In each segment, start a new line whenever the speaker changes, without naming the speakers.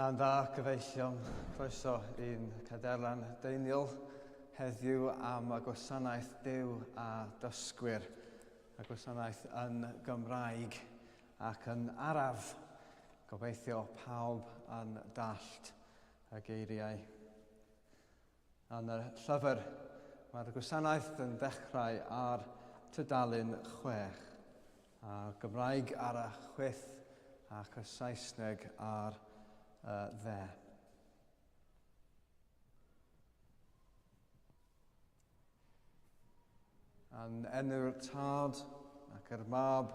Pnawn da, cyfeillion. Croeso i'n caderlan Deiniol heddiw am y gwasanaeth Duw a dysgwyr, y gwasanaeth yn Gymraeg ac yn araf. Gobeithio pawb yn dallt y geiriau. Yn y llyfr, mae'r gwasanaeth yn dechrau ar tudalen 6, a'r Gymraeg ar y chwith ac y Saesneg ar y dde. Yn enw'r Tad ac yr Mab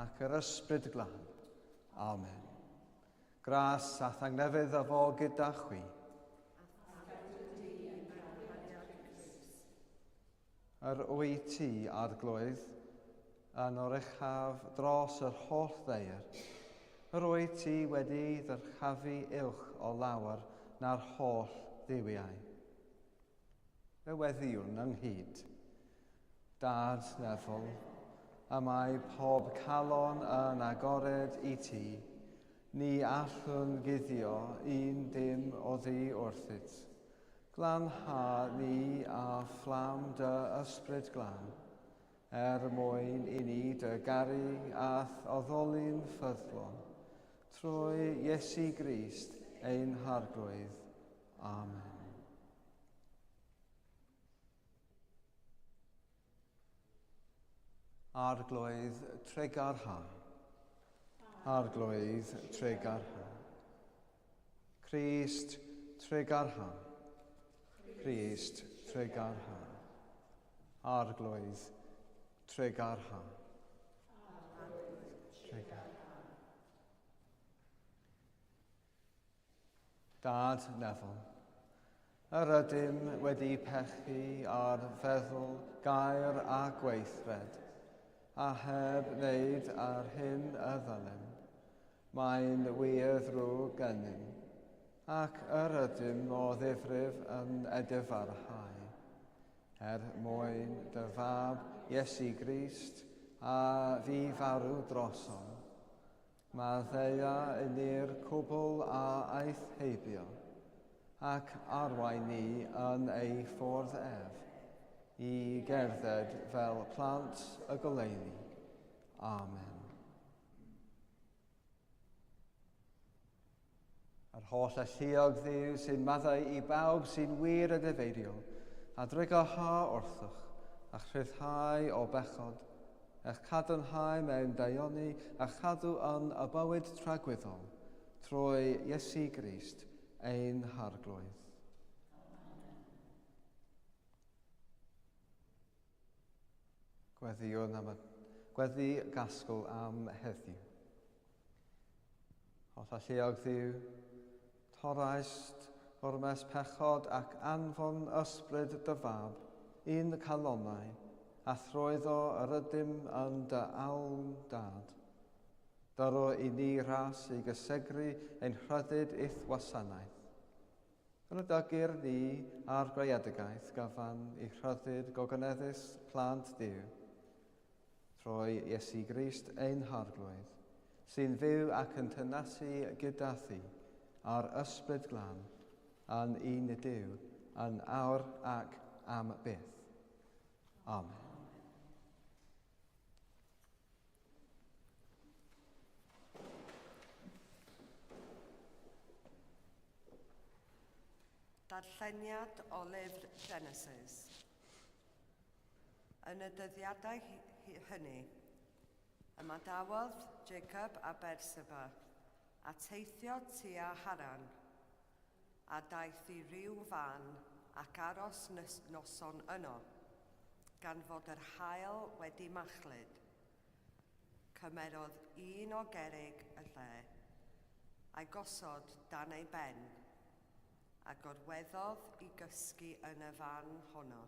ac yr Ysbryd Glân. Amen. Gras a thangnefydd a fo gyda chwi. Yr wyt ti, Arglwydd, yn oruchaf dros yr holl ddaear. Yr wyt ti wedi ddyrchafu uwch o lawer na'r holl dduwiau. Fe weddïwn ynghyd. Dad nefol, y mae pob calon yn agored i ti, ni allwn guddio un dim oddi wrthyt. Glanha ni â fflam dy ysbryd glân, er mwyn i ni dy garu a'th addoli'n ffyddlon, trwy Iesu Grist ein Harglwydd. Amen. Arglwydd Tregarha. Arglwydd Tregarha. Crist Tregarha. Crist Tregarha. Arglwydd Tregarha. Tregarha. Dad nefol, yr ydym wedi pechu ar feddwl, gair a gweithred, a heb wneud ar hyn y ddylem. Mae'n wir ddrwg gennym, ac yr ydym o ddifrif yn edifarhau. Er mwyn dy fab Iesu Grist, a fu farw drosom, Maddeuia i ni'r cwbl a aeth heibio, ac arwain ni yn ei ffordd ef, i gerdded fel plant y goleuni. Amen. Yr holl alluog Dduw sy'n maddau i bawb sy'n wir edifeiriol, a drygoha wrthych, a'ch rhyddhau o bechod, eich cadarnhau mewn daioni a chadw yn y bywyd tragwyddol, trwy Iesu Grist, ein Harglwydd. Gweddïwn am y gweddi gasgl am heddiw. Holl alluog Dduw, torraist ormes pechod ac anfon ysbryd dy fab i'n calonnau, a thrwyddo yr ydym yn dy alw dad. Dyro i ni ras i gysegru ein rhyddid i'th wasanaeth. Fel y dygir ni a'r greadigaeth gyfan i rhyddid gogoneddus plant Duw. Trwy Iesu Grist ein Harglwydd, sy'n fyw ac yn teyrnasu gyda thi, a'r Ysbryd Glân, yn un Duw, yn awr ac am byth. Amen.
Darlleniad o lyfr Genesis. Yn y dyddiadau hynny, ymadawodd Jacob â Beerseba a teithio tua Haran, a daeth i ryw fan ac aros noson yno, gan fod yr haul wedi machlud. Cymerodd un o gerrig y lle, a'i gosod dan ei ben, a gorweddodd i gysgu yn y fan honno.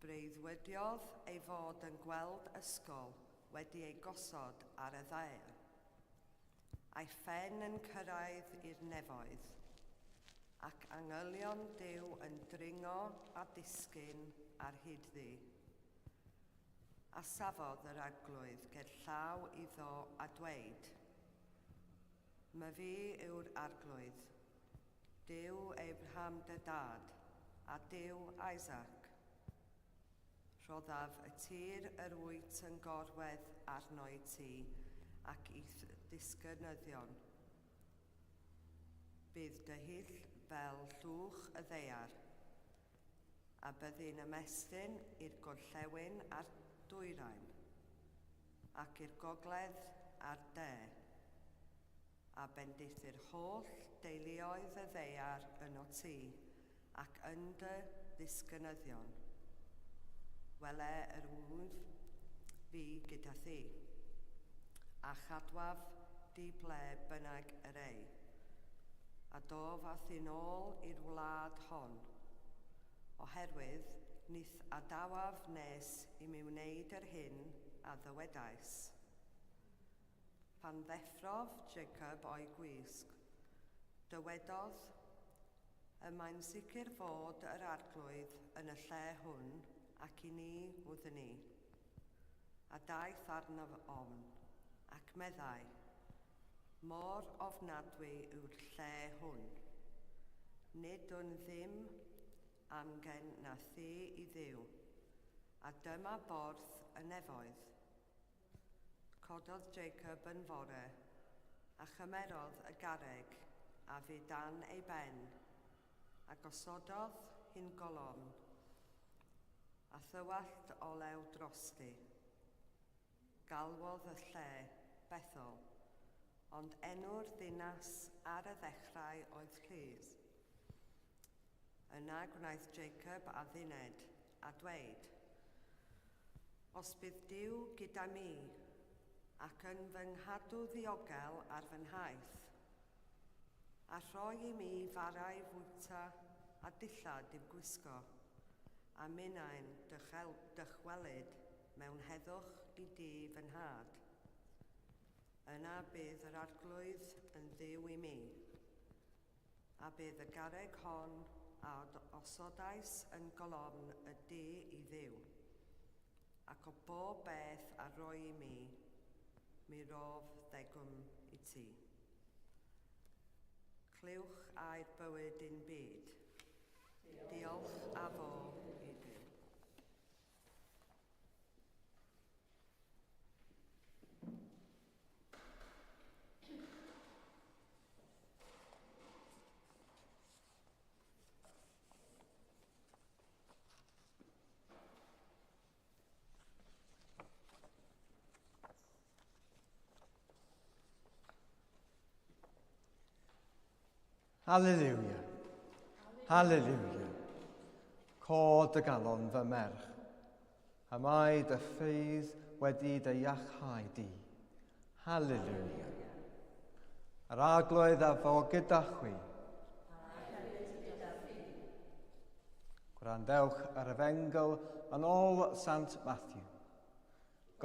Breuddwydiodd ei fod yn gweld ysgol wedi ei gosod ar y ddaear, a'i phen yn cyrraedd i'r nefoedd, ac angylion Duw yn dringo a disgyn ar hyd-ddi. A safodd yr Arglwydd ger llaw iddo a dweud, Myfi yw'r Arglwydd, Duw Abraham dy dad, a Duw Isaac. Rhoddaf y tir yr wyt yn gorwedd arno i ti ac i'th ddisgynyddion. Bydd dy hyll fel llwch y ddaear, a byddi'n ymestyn i'r gorllewin a'r dwyrain, ac i'r gogledd a'r de, a bendithir holl deuluoedd y ddaear yno ti ac yn dy ddisgynyddion. Wele yr wyf fi gyda thi, a chadwaf di ble bynnag yr ei, a dof â thi'n ôl i'r wlad hon, oherwydd ni'th adawaf nes i mi wneud yr hyn a ddywedais. Pan ddeffrodd Jacob o'i gwisg, dywedodd, Y mae'n sicr fod yr Arglwydd yn y lle hwn, ac i ni wyddwn ni. A daeth arno ofn, ac meddai, Mor ofnadwy yw'r lle hwn. Nid wn ddim amgen na thu i Dduw, a dyma borth y nefoedd. Cododd Jacob yn fore, a chymerodd y garreg a fu dan ei ben, a gosododd hi'n golofn, a thywallt olew drosti. Galwodd y lle Bethel, ond enw'r ddinas ar y ddechrau oedd Luz. Yna gwnaeth Jacob adduned, a dweud, Os bydd Duw gyda mi, ac yn fy nghadw ddiogel ar fy nhaith, a rhoi i mi fara i fwyta a dillad i'w gwisgo, a minnau'n dychwelyd mewn heddwch i dŷ fy nhad, yna bydd yr Arglwydd yn Dduw i mi, A bydd y garreg hon a osodais yn golofn y du i Dduw, ac o bob beth a roi i mi, mi rof ddegwm i ti. Clywch air bywyd un byd. Diolch a fo i Dduw.
Hallelujah. Hallelujah. Cod dy galon fy merch. A mae dy ffydd wedi dy iachau di. Hallelujah. Yr Arglwydd a fo gyda chwi. Gwrandewch yr Efengyl yn ôl Sant Matthew.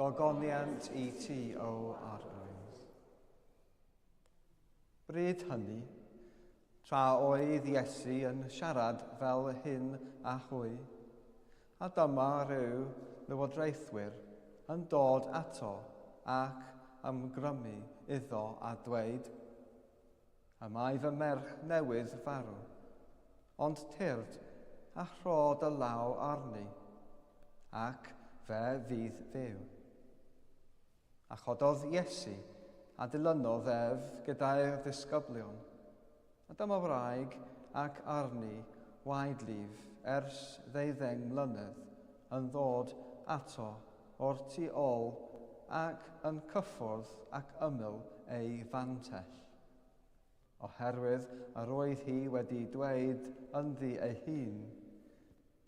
Gogoniant i ti, o Arglwydd. Bryd hynny, tra oedd Iesu yn siarad fel hyn â hwy, a dyma rhyw lywodraethwyr yn dod ato ac ymgrymu iddo a dweud, Y mae fy merch newydd farw, ond tyrd a rho dy law arni, ac fe fydd fyw. A chododd Iesu, a dilynodd ef gyda'i ddisgyblion. A dyma wraig ac arni waedlif ers ddeuddeng mlynedd yn ddod ato o'r tu ôl ac yn cyffwrdd ac ymyl ei fantell. Oherwydd yr oedd hi wedi dweud ynddi ei hun,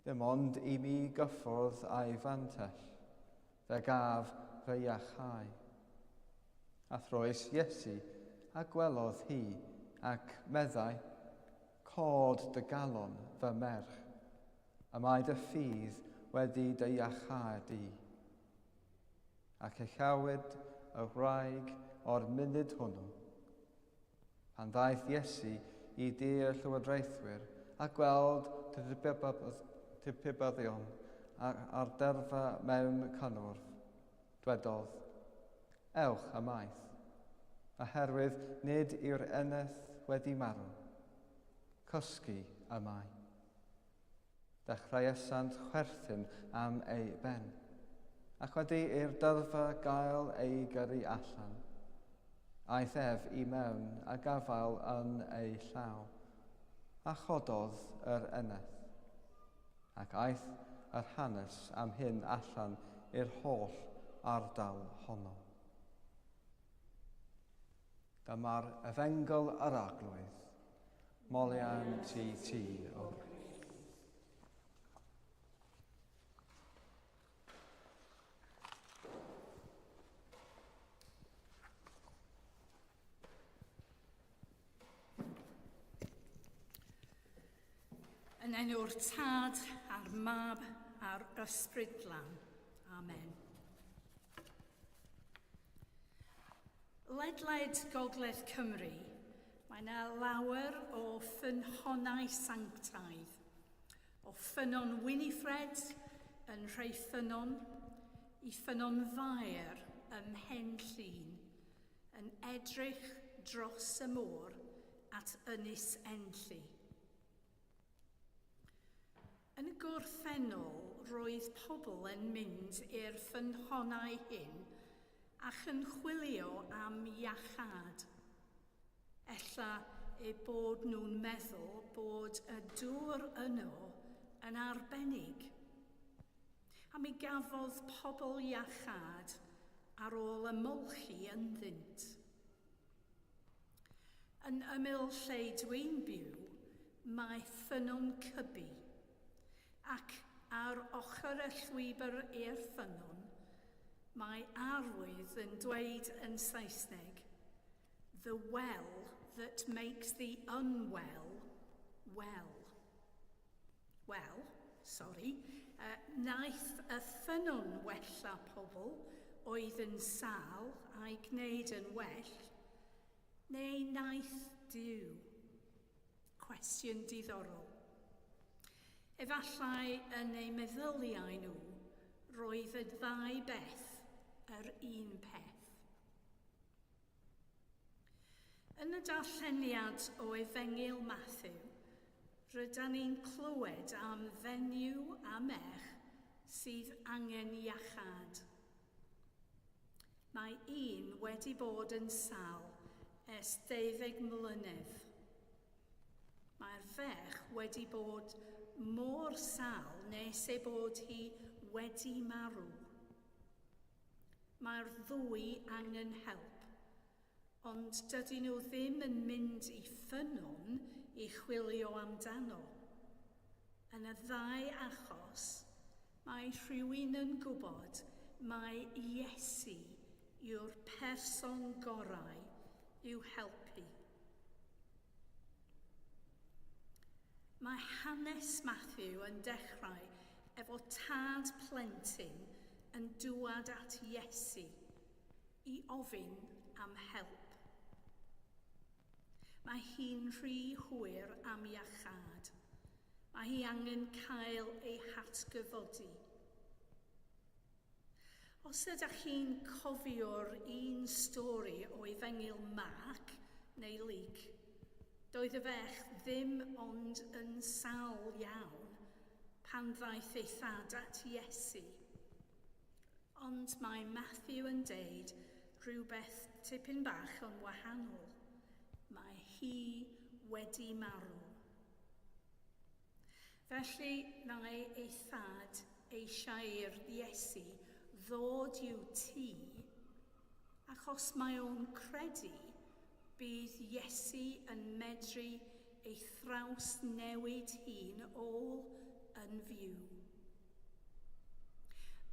Dim ond i mi gyffwrdd â'i fantell, fe gaf fy iachau. A throes Iesu a gwelodd hi, ac meddai, Cod dy galon, fy merch, y mae dy ffydd wedi dy iachau di. Ac echawyd y wraig o'r munud hwnnw. Pan ddaeth Iesu i dir llywodraethwyr a gweld tipibyddion a'r derfa mewn cynnwrf, dwedodd, Ewch ymaith. Oherwydd nid yw'r eneth wedi marw, cysgu y mae. Dechreuasant chwerthin am ei ben, ac wedi i'r dyrfa gael ei gyrru allan, aeth ef i mewn a gafael yn ei llaw, a chododd yr eneth. Ac aeth yr hanes am hyn allan i'r holl ardal honno. Dyma'r Efengyl yr Arglwydd. Moliant i ti, O Grist.
Yn enw'r Tad a'r Mab a'r Ysbryd Glân. Amen. Ledled Gogledd Cymru, mae yna lawer o ffynhonnau sanctaidd. O ffynnon Winifred yn Rheyffynnon i ffynnon Fair ym Mhen Llŷn, yn edrych dros y môr at Ynys Enlli. Yn y gorffennol, roedd pobl yn mynd i'r ffynhonnau hyn ac yn chwilio am iachâd. Ella eu bod nhw'n meddwl bod y dŵr yno yn arbennig. A mi gafodd pobl iachâd ar ôl ymolchi ynddynt. Yn ymyl lle dwi'n byw, mae Ffynnon Cybi, ac ar ochr y llwybr i'r ffynnon, mae arwydd yn dweud yn Saesneg, The well that makes the unwell well. Wel, sori, uh, naeth y ffynnon wella pobl oedd yn sâl a'i gwneud yn well, neu naeth Duw? Cwestiwn diddorol. Efallai yn eu meddyliau nhw, roedd y ddau beth yr un peth. Yn y darlleniad o Efengyl Mathew, rydan ni'n clywed am fenyw a merch sydd angen iachâd. Mae un wedi bod yn sâl ers deuddeg mlynedd. Mae'r ferch wedi bod mor sâl nes ei bod hi wedi marw. Mae'r ddwy angen help, ond dydyn nhw ddim yn mynd i ffynnon i chwilio amdano. Yn y ddau achos, mae rhywun yn gwybod mai Iesu yw'r person gorau i'w helpu. Mae hanes Matthew yn dechrau efo tad plentyn yn dŵad at Iesu i ofyn am help. Mae hi'n rhy hwyr am iachâd. Mae hi angen cael ei hatgyfodi. Os ydych chi'n cofio'r un stori o Efengyl Marc neu Luc, doedd y ferch ddim ond yn sâl iawn pan ddaeth ei thad at Iesu. Ond mae Matthew yn deud rhywbeth tipyn bach yn wahanol. Mae hi wedi marw. Felly mae ei thad eisiau i'r Iesu ddod i'w tŷ, achos mae o'n credu bydd Iesu yn medru ei thrawsnewid hi'n ôl yn fyw.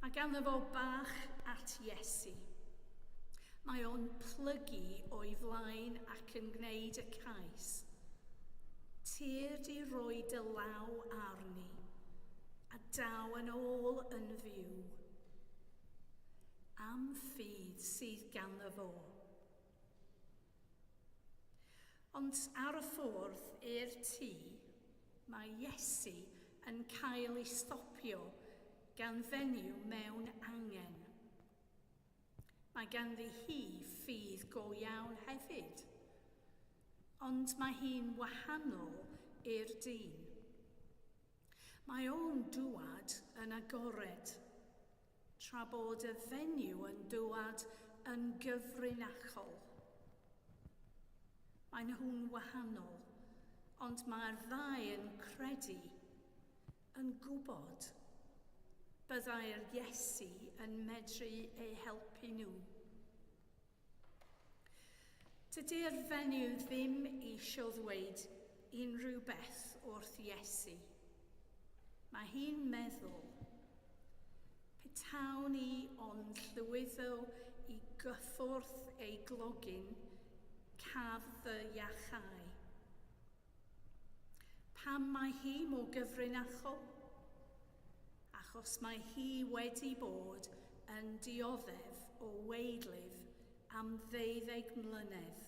Mae ganddo fo bach at Iesu. Mae o'n plygu o'i flaen ac yn gwneud y cais. Tyrd i roi dy law arni, a daw yn ôl yn fyw. Am ffydd sydd ganddo fo. Ond ar y ffordd i'r tŷ, mae Iesu yn cael ei stopio gan fenyw mewn angen. Mae ganddi hi ffydd go iawn hefyd, ond mae hi'n wahanol i'r dyn. Mae o'n dŵad yn agored, tra bod y fenyw yn dŵad yn gyfrinachol. Mae nhw'n wahanol, ond mae'r ddau yn credu, yn gwybod, byddai'r Iesu yn medru eu helpu nhw. Dydy'r fenyw ddim eisiau ddweud unrhyw beth wrth Iesu. Mae hi'n meddwl, petawn i ond llwyddo i gyffwrdd ei glogyn, caf fy iachau. Pam mae hi mor gyfrinachol? Achos mae hi wedi bod yn dioddef o weidlif am ddeuddeg mlynedd.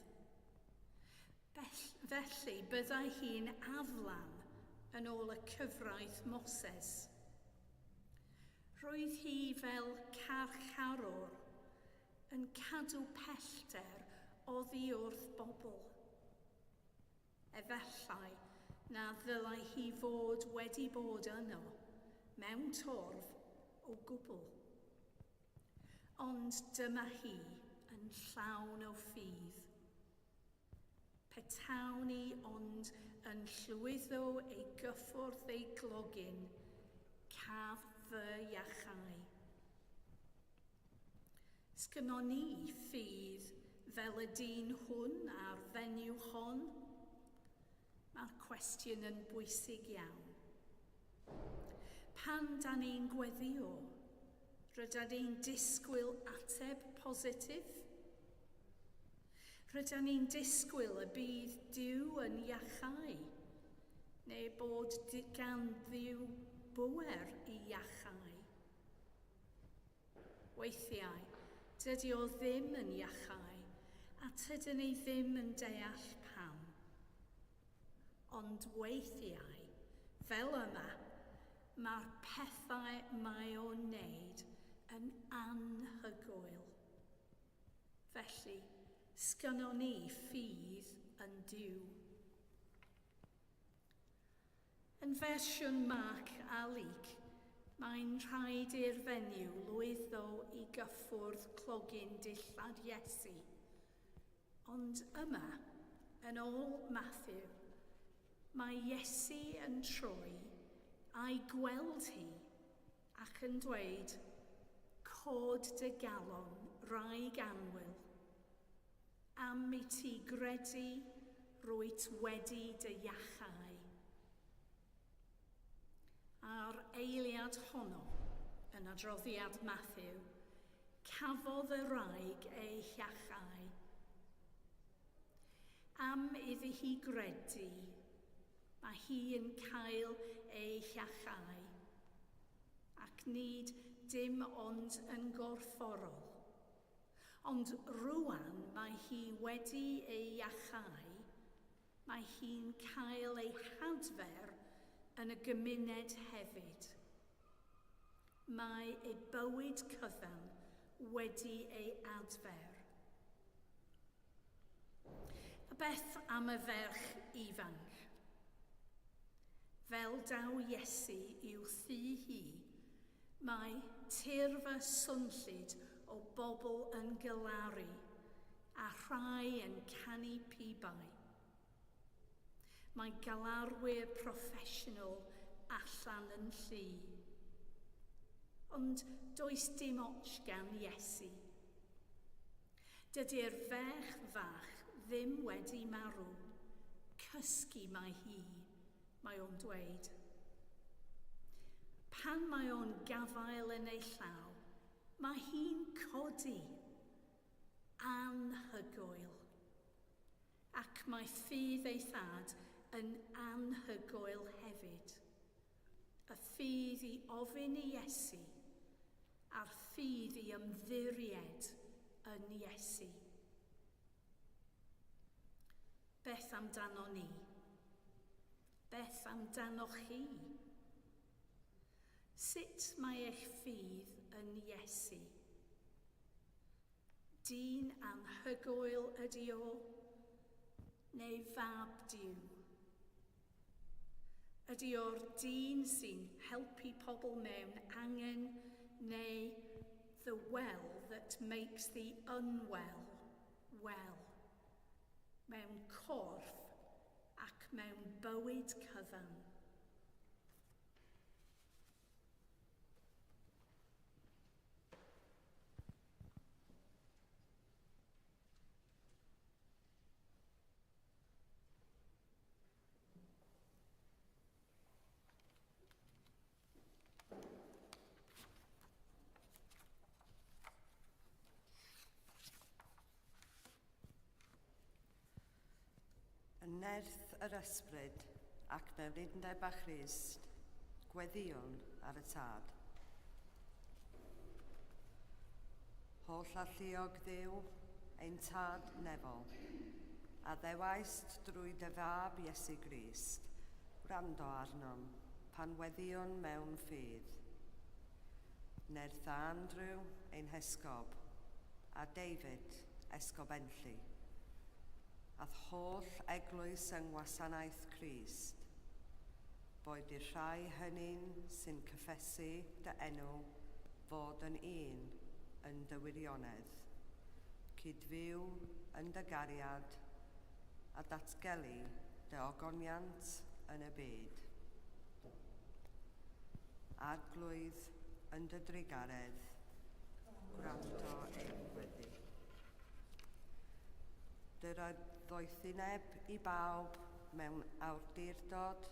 Felly byddai hi'n aflan yn ôl y cyfraith Moses. Roedd hi fel carcharor yn cadw pellter oddi wrth bobl. Efallai na ddylai hi fod wedi bod yno, mewn torf, o gwbl. Ond dyma hi yn llawn o ffydd. Petawn i ond yn llwyddo ei gyffwrdd ei glogyn, caf fy iachau. Sgynnon ni ffydd fel y dyn hwn a'r fenyw hon? Mae'r cwestiwn yn bwysig iawn. Pan da ni'n gweddio, ryda ni'n disgwyl ateb positif? Ryda ni'n disgwyl y bydd Duw yn iachau, neu bod gan Dduw bŵer i iachau? Weithiau, dydy o ddim yn iachau, a tydyn ni ddim yn deall pam. Ond weithiau, fel yma, mae'r pethau mae o'n wneud yn anhygoel. Felly, sgynnon ni ffydd yn Duw. Yn fersiwn Mark a Luc, mae'n rhaid i'r fenyw lwyddo i gyffwrdd clogyn dillad Iesu. Ond yma, yn ôl Matthew, mae Iesu yn troi a'i gweld hi ac yn dweud, Cod dy galon, wraig annwyl, Am i ti gredu, rwyt wedi dy iachau. A'r eiliad honno, yn adroddiad Matthew, cafodd y wraig ei hiachau. Am iddi hi gredu, mae hi yn cael ei hiachau, ac nid dim ond yn gorfforol. Ond rŵan mae hi wedi ei iachau, mae hi'n cael ei hadfer yn y gymuned hefyd. Mae ei bywyd cyfan wedi ei adfer. A beth am y ferch ifanc? Fel daw Iesu i'w thŷ hi, mae tyrfa swnllyd o bobl yn galaru, a rhai yn canu pibau. Mae galarwyr proffesiynol allan yn llu. Ond does dim ots gan Iesu. Dydy'r ferch fach ddim wedi marw. Cysgu mae hi, mae o'n dweud. Pan mae o'n gafael yn ei llaw, mae hi'n codi. Anhygoel. Ac mae ffydd ei thad yn anhygoel hefyd. Y ffydd i ofyn i Iesu, a'r ffydd i ymddiried yn Iesu. Beth amdano ni? Beth amdanoch chi? Sut mae eich ffydd yn Iesu? Dyn anhygoel ydy o, neu fab Duw? Ydy o'r dyn sy'n helpu pobl mewn angen neu the well that makes the unwell well, mewn corff ac mewn bywyd cyfan?
Yn nerth yr ysbryd ac mewn undeb â Christ, gweddïwn ar y Tad. Holl alluog Dduw, ein Tad nefol, a ddewaist drwy dy fab Iesu Grist, wrando arnom pan weddïwn mewn ffydd. Nerth Andrew, ein hesgob, a David, esgob Enlli, a'th holl eglwys yng ngwasanaeth Crist, boed i'r rhai hynny'n sy'n cyffesu dy enw fod yn un yn dy wirionedd, cyd-fyw yn dy gariad, a datgelu dy ogoniant yn y byd. Arglwydd, yn dy drugaredd, gwrando ein gweddi. Dyra ddoethineb i bawb mewn awdurdod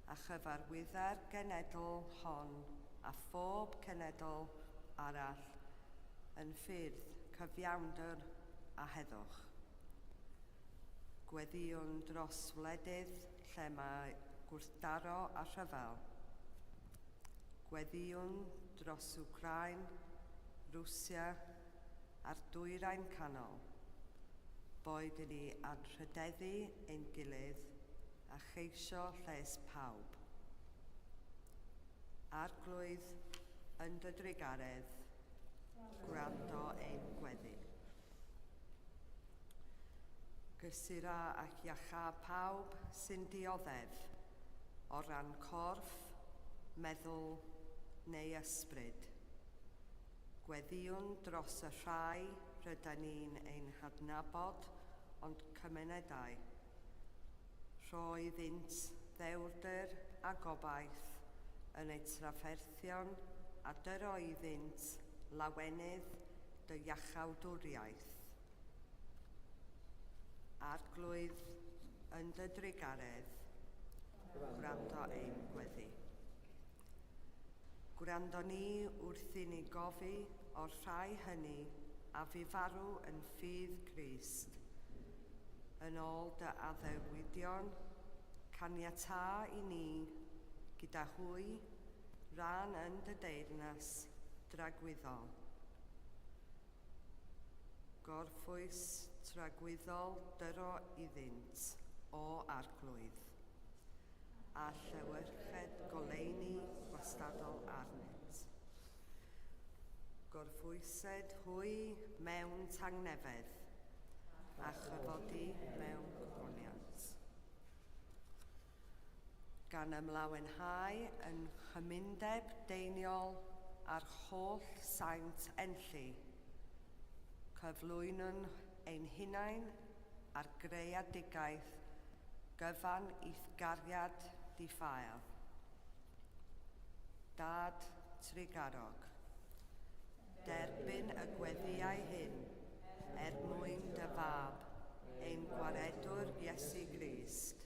a chyfarwydda'r genedl hon a phob cenedl arall yn ffyrdd cyfiawnder a heddwch. Gweddïwn dros wledydd lle mae gwrthdaro a rhyfel. Gweddïwn dros Wcráin, Rwsia a'r Dwyrain Canol. Boed i ni anrhydeddu ein gilydd a cheisio lles pawb. Arglwydd, yn dy drugaredd, gwrando ein gweddi. Gysura ac iachâ pawb sy'n dioddef o ran corff, meddwl neu ysbryd. Gweddïwn dros y rhai rydan ni'n ein hadnabod ond cymunedau. Rho iddynt ddewrder a gobaith yn eu trafferthion a dyro iddynt lawenydd dy iachawdwriaeth. Arglwydd, yn dy drugaredd, gwrando ein gweddi. Gwrando ni wrth i ni gofi o'r rhai hynny a fu farw yn ffydd Crist. Yn ôl dy addewidion, caniatâ i ni, gyda hwy, ran yn dy deyrnas dragwyddol. Gorffwys tragwyddol dyro iddynt, o Arglwydd, a llewyrched goleuni gwastadol arnynt. Gorffwysed hwy mewn tangnefedd, a chyfodi mewn gogoniant. Gan ymlawenhau yn nghymundeb deiniol â'r holl saint Enlli, cyflwynwn ein hunain a'r greadigaeth gyfan i'th gariad di-ffael. Dad trugarog, derbyn y gweddïau hyn er mwyn dy Fab, ein Gwaredwr Iesu Grist.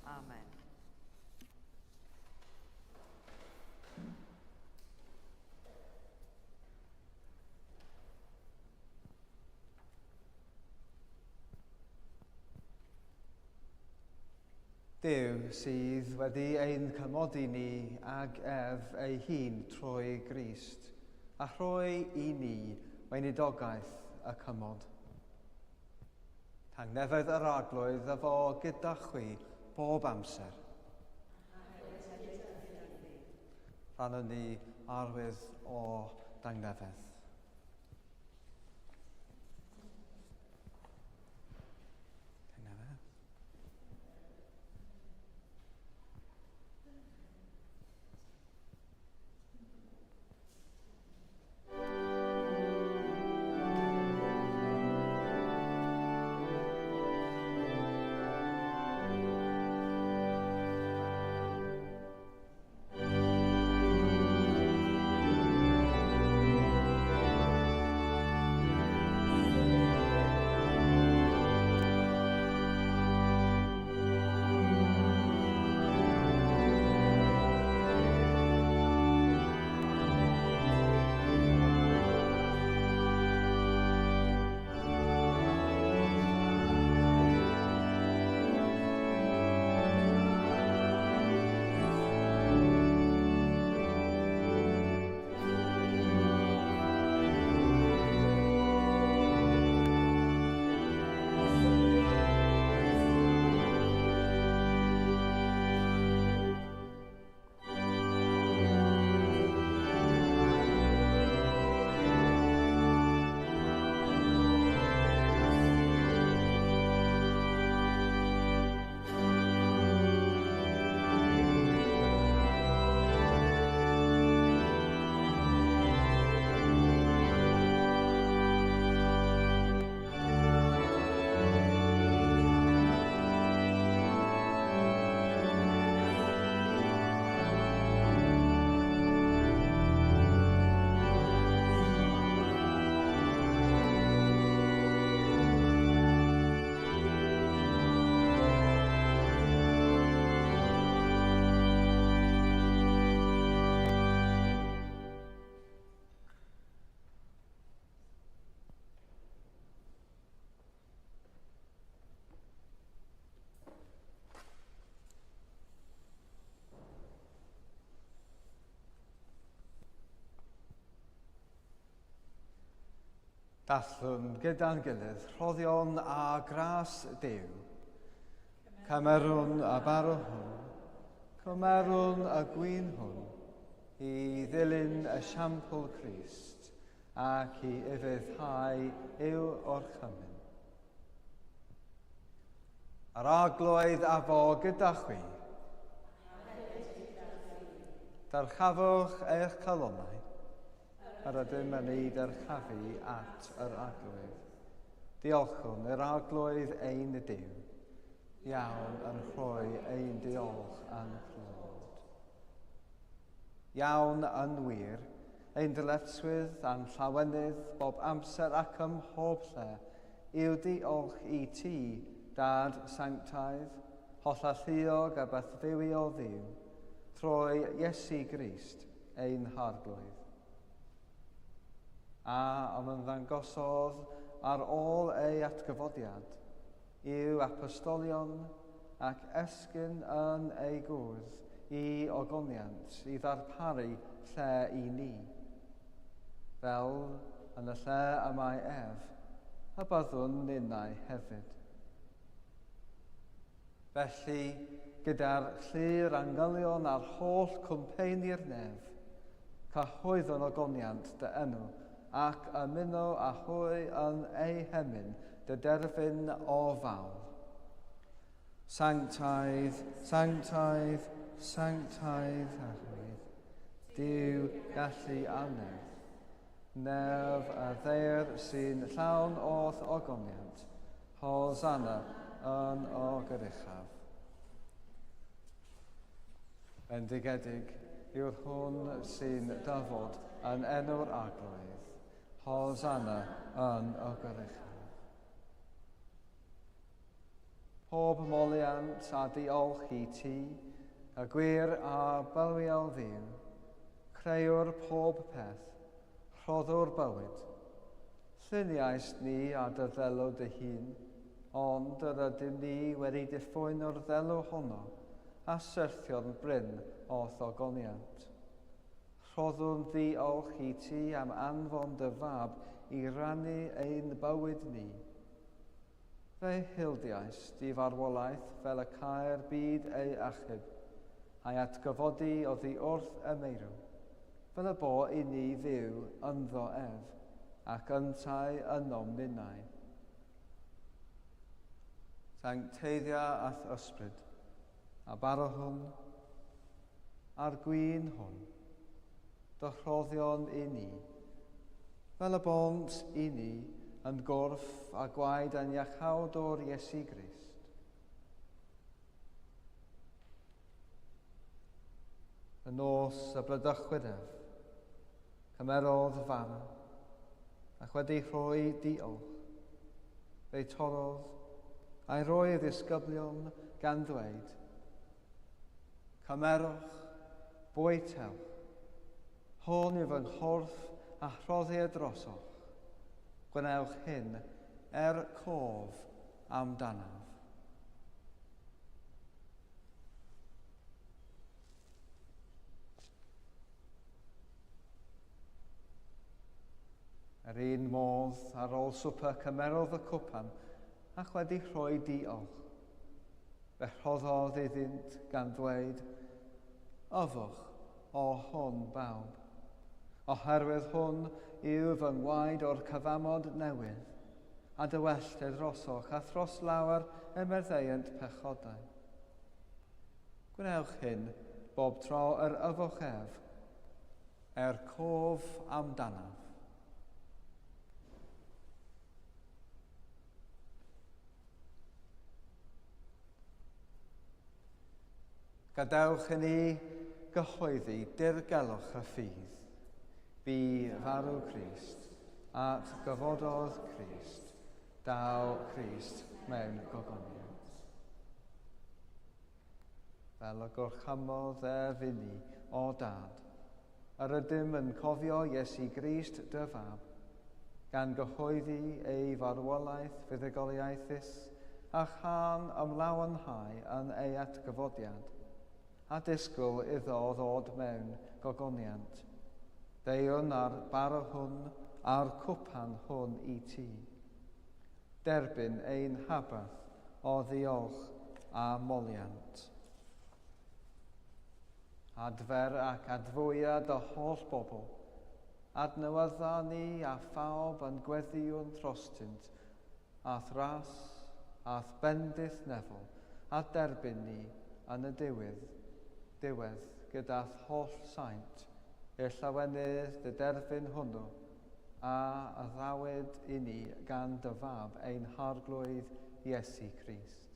Amen.
Duw sydd wedi ein cymodi ni ag ef ei hun trwy Grist, a rhoi i ni weinidogaeth y cymod. Tangnefedd yr Arglwydd a fo gyda chwi bob amser. Rhannwn ni arwydd o dangnefedd. Dathlwn gyda'n gilydd rhoddion a gras Duw. Cymerwn y bara hwn, cymerwn y gwin hwn, i ddilyn esiampl Crist ac i ufuddhau i'w orchymyn. Yr Arglwydd a fo gyda chwi. Dyrchafwch eich calonnau. Yr ydym yn ei dyrchafu at yr Arglwydd. Diolchwn i'r Arglwydd ein Duw. Iawn yn rhoi ein diolch a'n clod. Iawn yn wir, ein dyletswydd a'n llawenydd bob amser ac ym mhob lle yw diolch i ti, Dad sanctaidd, hollalluog a bythfywiol Dduw, trwy Iesu Grist, ein Harglwydd. A ymddangosodd ar ôl ei atgyfodiad i'w apostolion ac esgyn yn ei gwrdd i ogoniant i ddarparu lle i ni, fel yn y lle y mae ef, a byddwn ninnau hefyd. Felly, gyda'r llu'r angylion a'r holl cwmpeini'r nef, cyhoeddwn ogoniant dy enw ac ymuno â hwy yn eu hemyn dy derfyn o fawl. Sanctaidd, sanctaidd, sanctaidd Arglwydd, Duw gallu a nerth, nef a ddaear sy'n llawn o'th ogoniant, Hosanna yn o goruchaf. Bendigedig yw'r hwn sy'n dyfod yn enw'r Arglwydd, Hosanna yn o goruchaf. Pob moliant a diolch i ti, y gwir a bywiol Dduw, creuwr pob peth, rhoddwr bywyd. Lluniaist ni a dy ddelw dy hun, ond yr ydym ni wedi diffoeno'r ddelw honno a syrthio'n brin o'th ogoniant. Rhoddwn ddiolch i ti am anfon dy fab i rannu ein bywyd ni. Fe hildiaist i farwolaeth fel y cae'r byd ei achub, a'i atgyfodi oddi wrth y meirw, fel y bo i ni fyw ynddo ef, ac yntau ynom ninnau. Sancteiddia a'th ysbryd, a bara hwn, a'r gwin hwn, dy rhoddion i ni, fel y bont i ni yn gorff a gwaed yn iachawdwr Iesu Grist. Y nos y bradychwyd ef, cymerodd fara, ac wedi rhoi diolch, fe'i torrodd, a'i roi i'r ddisgyblion gan ddweud, Cymerwch, bwytewch, hwn yw fy nghorff a rhoddir drosoch. Gwnewch hyn er cof amdanaf. Yr un modd, ar ôl swper cymerodd y cwpan ac wedi rhoi diolch. Fe rhoddodd iddynt gan ddweud, Yfwch o hwn bawb, oherwydd hwn yw fy ngwaed o'r cyfamod newydd, a dywelltir drosoch a thros lawer y merddeuant pechodau. Gwnewch hyn bob tro yr yfwch ef, er cof amdanaf. Gadewch i ni gyhoeddi dirgelwch y ffydd. Bu farw Crist, at gyfododd Crist, daw Crist mewn gogoniant. Fel y gorchymmodd ef i ni, o Dad, yr ydym yn cofio Iesu Grist dy fab, gan gyhoeddi ei farwolaeth fuddugoliaethus a chan ymlawenhau yn ei atgyfodiad, a disgwyl iddo ddod mewn gogoniant. Deuwn â'r bara hwn a'r cwpan hwn i ti. Derbyn ein haberth o ddiolch a moliant. Adfer ac adfwya dy holl bobl, adnewydda ni a phawb yn gweddïwn trostynt, a'th ras, a'th bendith nefol, a derbyn ni yn y diwedd, diwedd gyda'th holl saint, i'r llawenydd dy derfyn hwnnw, a addawyd i ni gan dy fab ein harglwydd Iesu Grist.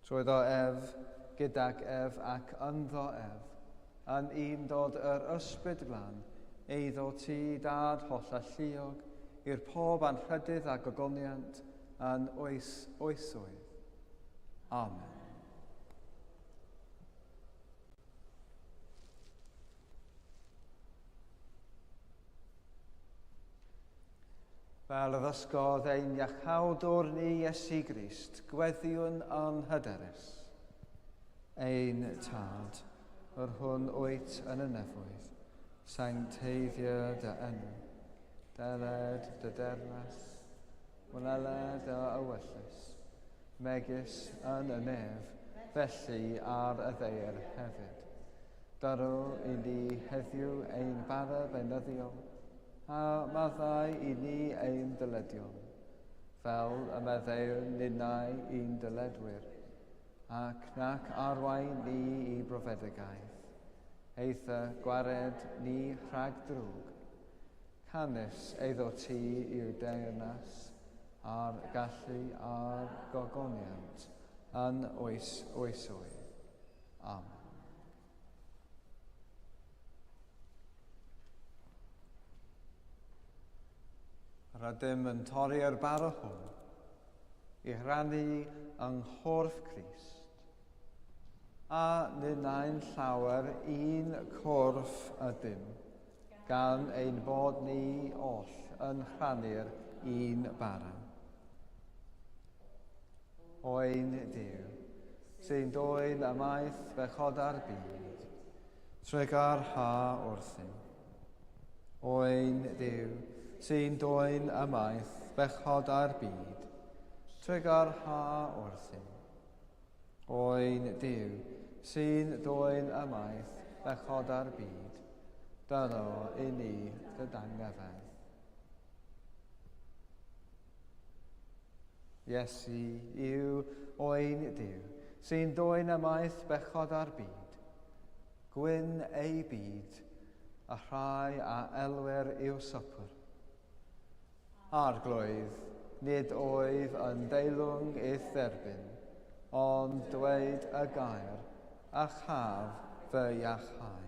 Trwyddo ef, gydag ef ac ynddo ef, yn undod yr ysbryd glân, eiddo ti dad holl alluog, i'r pob anrhydydd a gogoniant yn oes oesoedd. Amen. Fel y ddysgodd ein iachawdwr ni Iesu Grist, gweddiwn yn hyderus. Ein Tad, yr hwn wyt yn y nefoedd, sancteiddio dy enw, deled dy dernas, wneled dy ewyllys, megis yn y nef, felly ar y ddaear hefyd. Dyro i ni heddiw ein bara beunyddiol, a maddau i ni ein dyledion, fel y meddeuwn ninnau i'n dyledwyr, ac nac arwain ni i brofedigaeth. Eitha gwared ni rhag drwg. Canys eiddo ti yw'r deyrnas, a'r gallu a'r gogoniant yn oes oesoedd. Amen. Rydym yn torri'r bara hwn i rannu yng nghorff Crist, a ninnau'n llawer un corff ydym, gan ein bod ni oll yn rhannu'r un bara. Oen Duw, sy'n dwyn ymaith bechodau'r byd, tregar ha wrthym. Oen Duw, sy'n dwyn ymaith bechodau'r byd, tregar ha wrthym. Oen Duw, sy'n dwyn ymaith bechodau'r byd, dyro i ni dy dangnefedd. Iesu yw oen Duw, sy'n dwyn ymaith bechod ar byd, gwyn ei byd, a rhai a elwir i'w swper. Arglwydd, nid oedd yn deilwng i'th dderbyn, ond dweud y gair, a chaf fy iachau.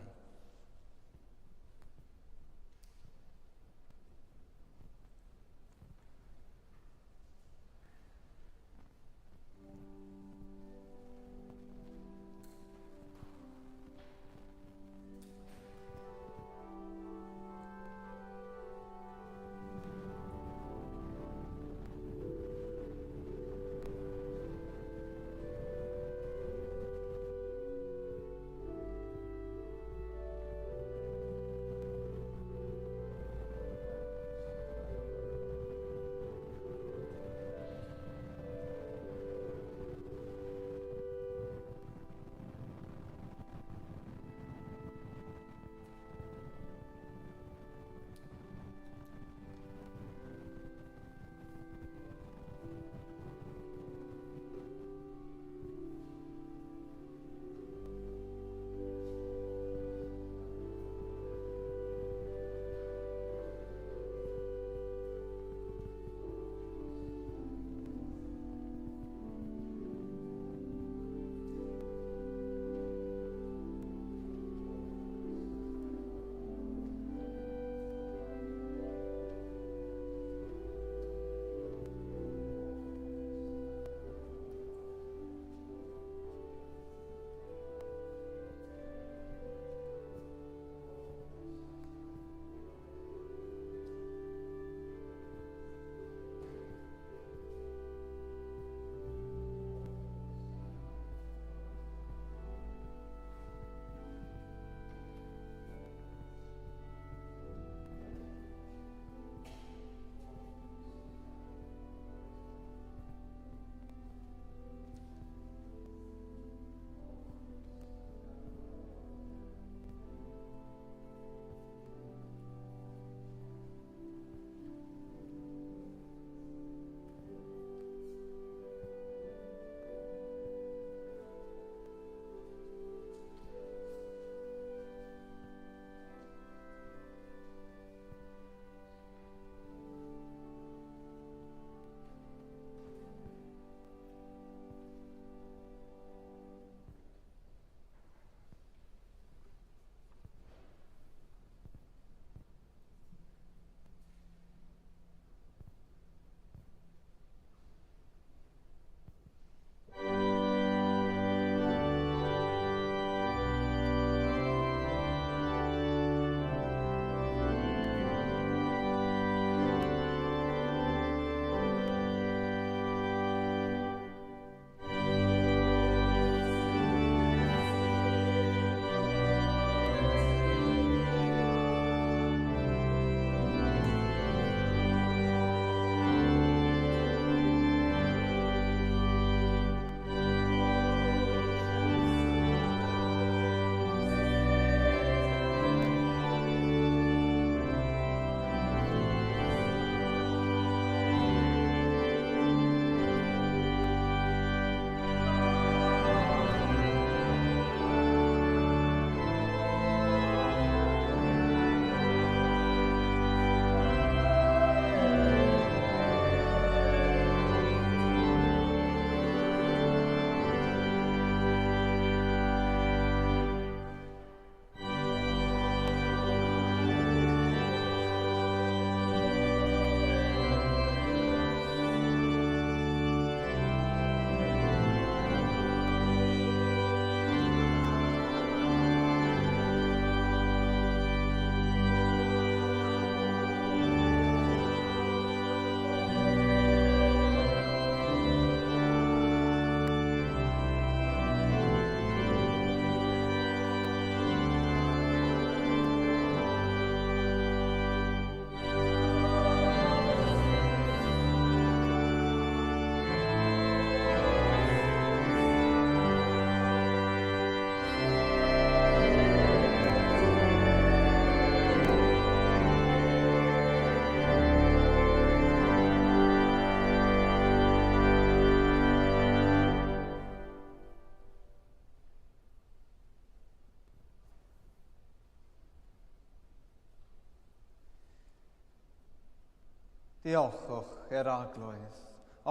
Diolchwch i'r Arglwydd,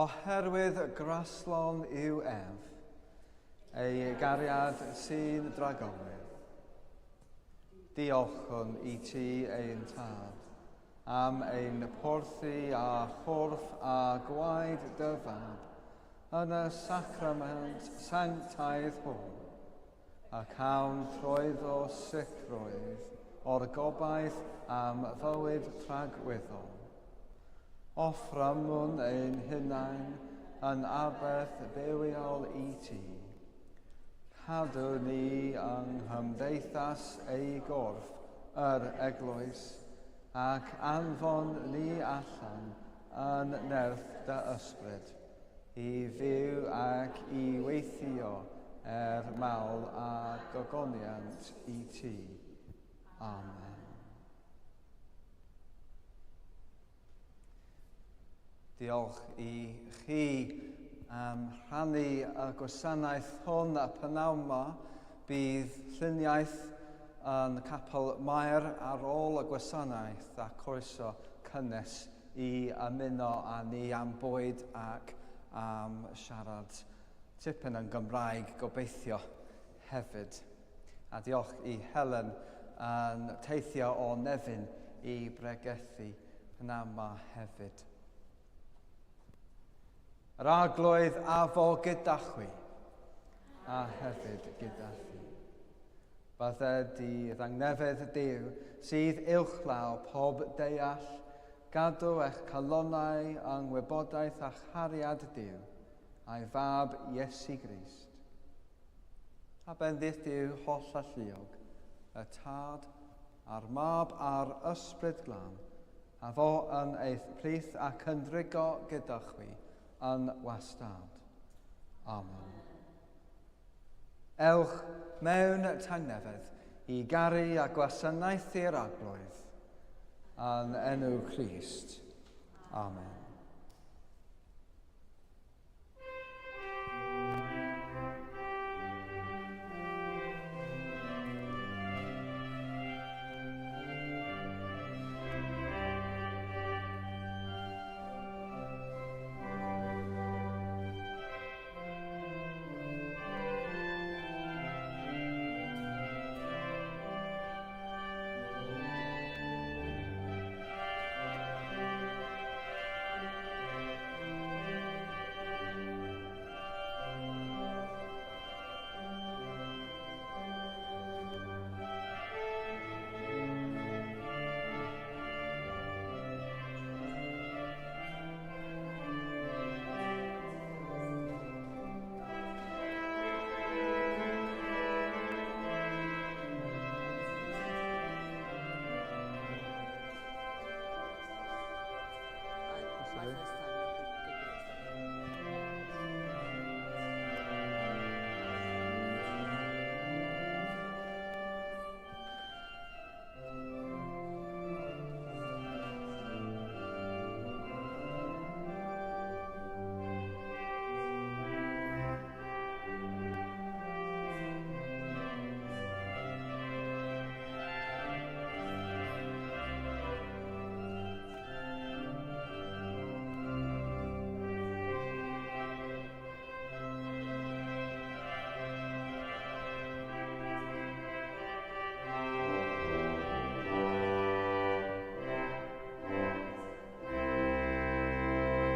oherwydd graslon yw ef, ei gariad sy'n dragywydd. Diolchwn i ti ein tad, am ein porthi a chorff a gwaed dy fab, yn y sacrament sanctaidd hwn, a cawn trwyddo sicrwydd o'r gobaith am fywyd tragwyddol. Offrymwn ein hunain yn aberth bywiol i ti. Cadw ni yng nghymdeithas ei gorff, yr eglwys, ac anfon ni allan yn nerth dy ysbryd, i fyw ac i weithio er mawl a gogoniant i ti. Amen. Diolch i chi am rhannu y gwasanaeth hwn a prynawn yma. Bydd lluniaeth yn Capel Mair ar ôl y gwasanaeth a croeso cynnes i ymuno â ni am bwyd ac am siarad tipyn yn Gymraeg gobeithio hefyd. A diolch i Helen yn teithio o Nefyn i bregethu yn yma hefyd. Yr Arglwydd a fo gyda chwi, a hefyd gyda thi. Bydded di ddangnefedd Duw sydd uwchlaw pob deall, gadw eich calonnau yng ngwybodaeth a chariad Duw, a'i fab Iesu Grist. A bendith Duw holl alluog, y Tad, a'r Mab a'r Ysbryd Glân, a fo yn eich plith ac yn drigo gyda chwi yn wastad. Amen. Ewch mewn tangnefedd i garu a gwasanaethu'r Arglwydd yn enw Crist. Amen.